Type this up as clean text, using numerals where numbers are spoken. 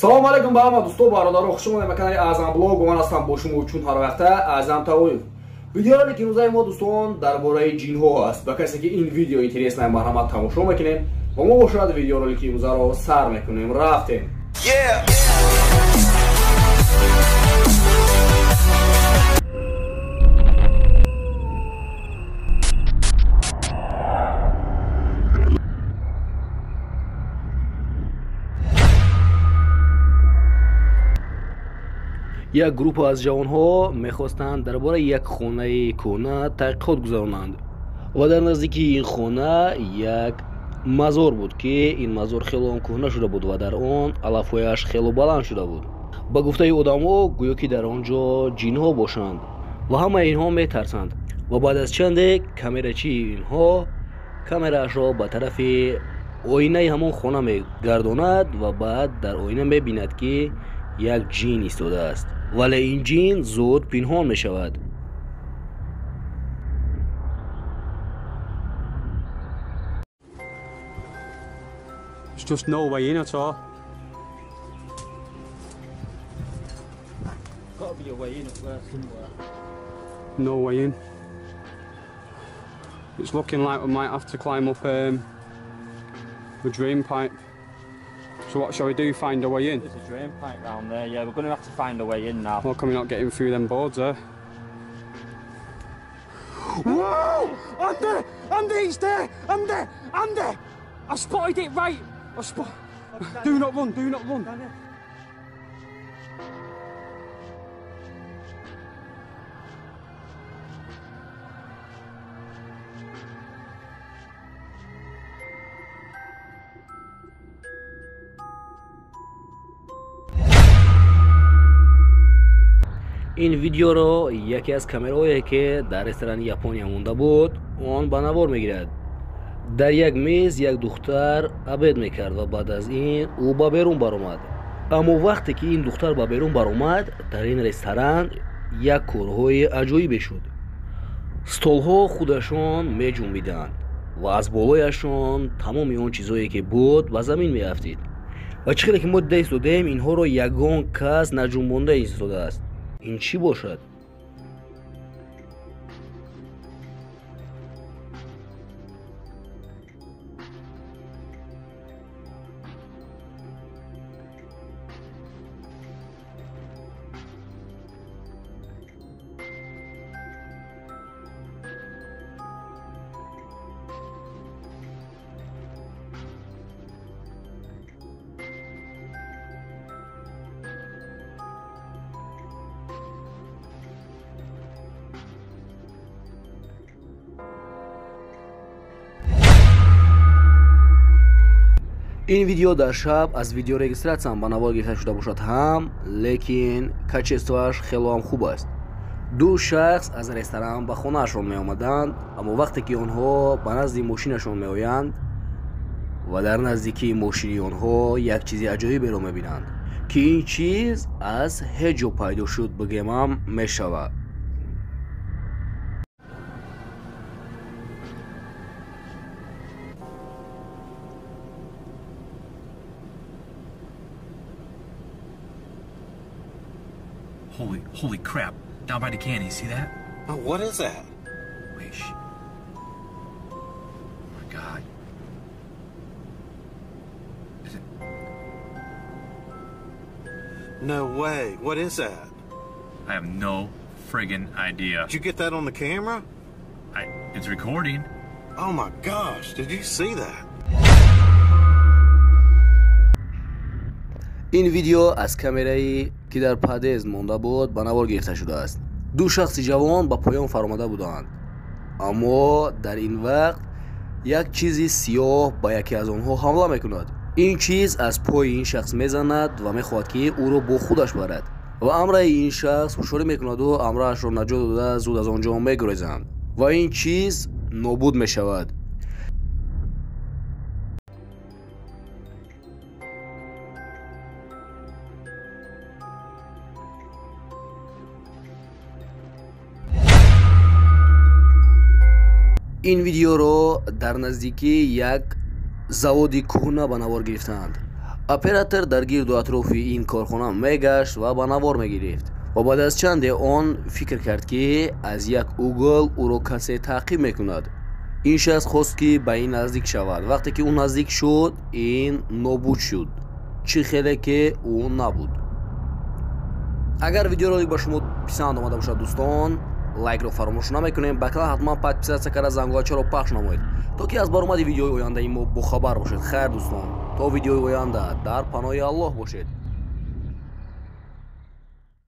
Салом алейкум ба ҳама дӯсто, бародаро, хуш омадед ба канали Аъзам Блог. Ман ҳастам бо шумо чун ҳар вақта Аъзам Тавоев. Видеоролики имрӯзаи мо, дӯстон, дар бораи ҷинҳо аст. Ба касе ки ин видео интересно, марҳамат, тамошо мекунем ва мо бошад видеоролики имрӯзаро сар мекунем. Рафтем. Як группа аз ҷавонҳо мехостанд дар бораи як хонаи кӯҳна таҳқиқот гузаронанд ва дар наздикии ин хона як мазор буд, ки ин мазор хело кӯҳна шуда буд ва дар он алафҳояш хело баланд шуда буд. Ба гуфтаи одамҳо, гӯё ки дар он ҷо ҷинҳо бошанд ва ҳамаи инҳо метарсанд. Ва баъд аз чанде камерачии инҳо камераашро ба тарафи оинаи ҳамон хона мегардонад ва баъд дар оина мебинад, ки як ҷин истодааст, вале ин ҷин зуд пинҳон мешавад. There's just no way in at all. Gotta be a way in up there somewhere. No way in. It's looking like we might have to climb up the drain pipe. So what shall we do? Find a way in? There's a drain pipe round there, yeah. We're going to have to find a way in now. How come we're not getting through them boards there? Whoa! Andy! Andy, it's there! Andy! Andy! I spotted it right! I spot. Do not run, do not run. Ин видеоро яке аз камераҳое, ки дар ресторани Япония монда буд, он ба навор мегирад. Дар як мез як духтар обед мекард ва баъд аз ин ӯ ба берун баромад. Аммо вақте ки ин духтар ба берун баромад, дар ин ресторан як корҳои аҷоибе шуд. Столҳо худашон меҷунбиданд ва аз болояшон тамоми он чизҳое, ки буд, ба замин меафтид. Ва чӣ хеле ки мо дида истодаем, инҳоро ягон кас наҷунбонда истодааст. Ин чӣ бошад? Ин видео дар шаб аз видеорегистратсия ба навор гирифта шуда бошад ҳам, лекин качествоаш хело ҳам хуб аст. Ду шахс аз ресторан ба хонаашон меомаданд, аммо вақте ки онҳо ба назди мошинашон меоянд ва дар наздикии мошини онҳо як чизи аҷоиберо мебинанд, ки ин чиз аз ҳеҷ ҷо пайдо шуд, бигемам мешавад. Holy, holy crap. Down by the can, you see that? Oh, what is that? Wait, shh. Oh my God. Is it? No way. What is that? I have no friggin' idea. Did you get that on the camera? It's recording. Oh my gosh, did you see that? Ин видео аз камерае, ки дар подъезд монда буд, ба навор гирифта шудааст. Ду шахси ҷавон ба поён фаромада буданд, аммо дар ин вақт як чизи сиёҳ ба яке аз онҳо ҳамла мекунад. Ин чиз аз пои ин шахс мезанад ва мехоҳад, ки ӯро бо худаш барад, ва амраи ин шахс ҳушёрӣ мекунаду амраашро наҷот дода зуд аз он ҷо мегурезанд ва ин чиз нобуд мешавад. Ин видеоро дар наздикии як заводи кӯҳна ба навор гирифтаанд. Оператор дар гирду атрофи ин корхона мегашт ва ба навор мегирифт ва баъд аз чанде он фикр кард, ки аз як угол ӯро касе таъқиб мекунад. Ин шахс хост, ки ба ин наздик шавад. Вақте ки ӯ наздик шуд, ин нобуд шуд, чӣ хеле ки ӯ набуд. Агар видеоролик ба шумо писанд омада бошад, дӯстон, лайкро фаромӯш намекунем. Ба канал ҳатман подписаться карда, зангулачаро пахш намоед, то ки аз баромади видеои ояндаи мо бохабар бошед. Хайр, дӯстон, то видеои оянда дар паноҳи Аллоҳ бошед.